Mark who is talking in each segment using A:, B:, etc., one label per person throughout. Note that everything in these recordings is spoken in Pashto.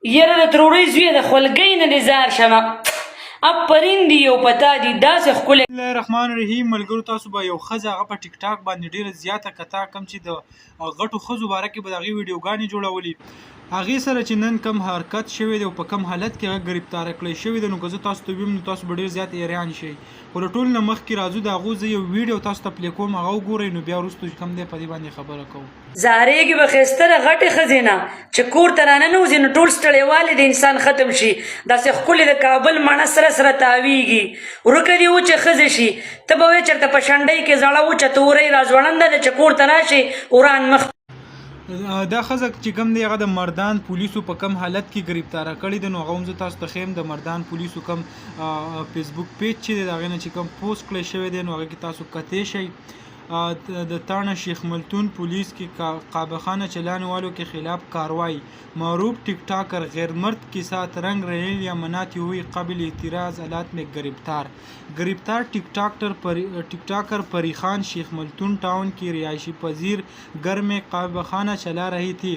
A: یره د ترورۍ زویه د خولګۍ نه دې ځار شمه اپرین دي یو په تا دي داسې ښکلی.
B: بسم الله الرحمن الرحیم ملګرو تاسو به یو ښځه هغه په ټیک ټاک باندې ډیره زیاته کتا کم چې د غټو ښځو باره کې به د هغې ویډیوګانې جوړولې هغې سره چې نن کم حرکت شوی دی او په کم حالت کې هغه ګرفتاره کړی شوی دی، نو که زه تاسو ته ویم نو تاسو به ډیر زیات حیران شئ. خو له ټولو نه مخکې راځو د هغو زه یو ویډیو تاسو ته پلې کوم، هغه وګورئ نو بیا وروسته چې کوم دی په دې باندې خبره کوو.
A: ځارېږي به ښایسته د غټې ښځې نه چې کور ته راننوځي نو ټول ستړیوالی د انسان ختم شي، داسې ښکلې د کابل مڼه سره سره تاویږي، ورکه دې وچه ښځه شي، ته به وایې چېرته په شنډۍ کې زړه وچه تورۍ راځوړنده ده چې کور ته راشې وران مخ.
B: دا ښځه چې کوم دی هغه د مردان پولیسو په کوم حالت کې ګرفتاره کړې ده نو هغه هم زه تاسو ته ښیم. د مردان پولیسو کوم فیسبوک پیج چې دی د هغې نه چې کوم پوسټ کړی شوی دی نو هغه کې تاسو کتی شئ. د تاڼه شیخ ملتون پولیس کې قابخانه چلانے والو کې خلاف کاروائی، معروف ټیک ټاکر غیر مرد کې ساتھ رنګ ریلیاں مناتی ہوئی قابل اعتراض حالات میں گرفتار. گرفتار ټیک ټاکر پری خان شیخ ملتون ټاون کې رہائشی پذیر گھر میں قابخانہ چلا رہی تھی.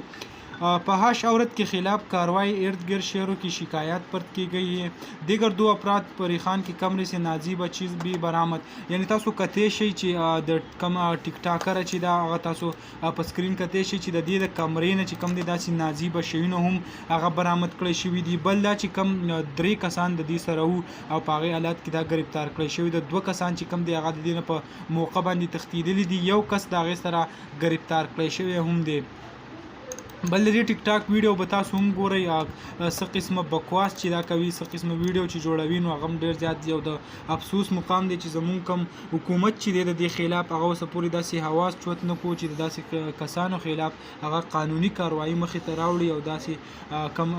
B: فحاش عورت کے خلاف کاروائی ارد گرد شہروں کی شکایات پرد کی گئی ہے. دیگر دو افراد پری خان کے کمرے سے نازیبا چیز بھی برآمد. یعنی تاسو کتی شئ چې د کم ټیک ټاکر چې دا هغه تاسو په سکرین کتی شئ چې د دې د کمرې نه چې کم دی داسې نازیبا شیونه هم هغه برآمد کړی شوي دي. بل دا چې کم درې کسان د دې سره وو او په هغې حالات کې دا ګرفتار کړی شوی د دوه کسان چې کم دی هغه د دې نه په موقع باندې تښتېدلي دي، یو کس د هغې سره ګرفتار کړی شوی هم دی. بل د دې ټیک ټاک ویډیو به تاسو هم ګورئ، څه قسمه بکواس چې دا کوي، څه قسمه ویډیو چې جوړوي نو هغه هم ډېر زیات یو د افسوس مقام دی چې زمونږ کوم حکومت چې دی د دې خلاف هغه اوسه پورې داسې هواز چوت نه کو چې د داسې کسانو خلاف هغه قانوني کاروايي مخې ته راوړي او داسې کوم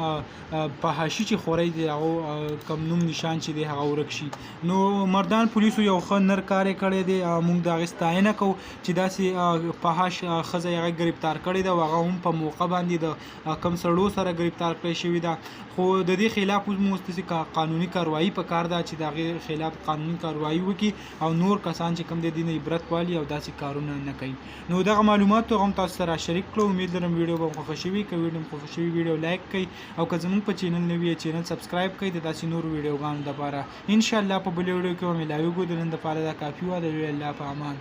B: فحاشي چې خوري دی هغه کوم نوم نشان چې دی هغه ورک شي. نو مردان پولیسو یو ښه نر کار یې کړی دی، موږ د هغې ستاینه کوو چې داسې فحاش ښځه یې هغه ګرفتار کړې ده او هغه هم په موقع باندې د کم سړو سره ګرفتار کړی شوې ده. خو د دې خلاف اوس موږ داسې قانوني کاروايي په کار ده چې د هغې خلاف قانوني کاروايي وکړي او نور کسان چې کوم دی دې نه عبرت والي او داسې کارونه نه کوي. نو دغه معلومات هم تاسو سره شریک کړو، امید لرم ویډیو به مو خوښه شوي. که ویډیو مو خوښه شوي ویډیو لایک کړئ او که زموږ په چینل نوي یې چینل سبسکرایب کړئ د داسې نورو ویډیوګانو لپاره. ان شاء الله په بلې ویډیو کې به ملاویږو. د نن لپاره دا کافي وه. د لوی الله په امان.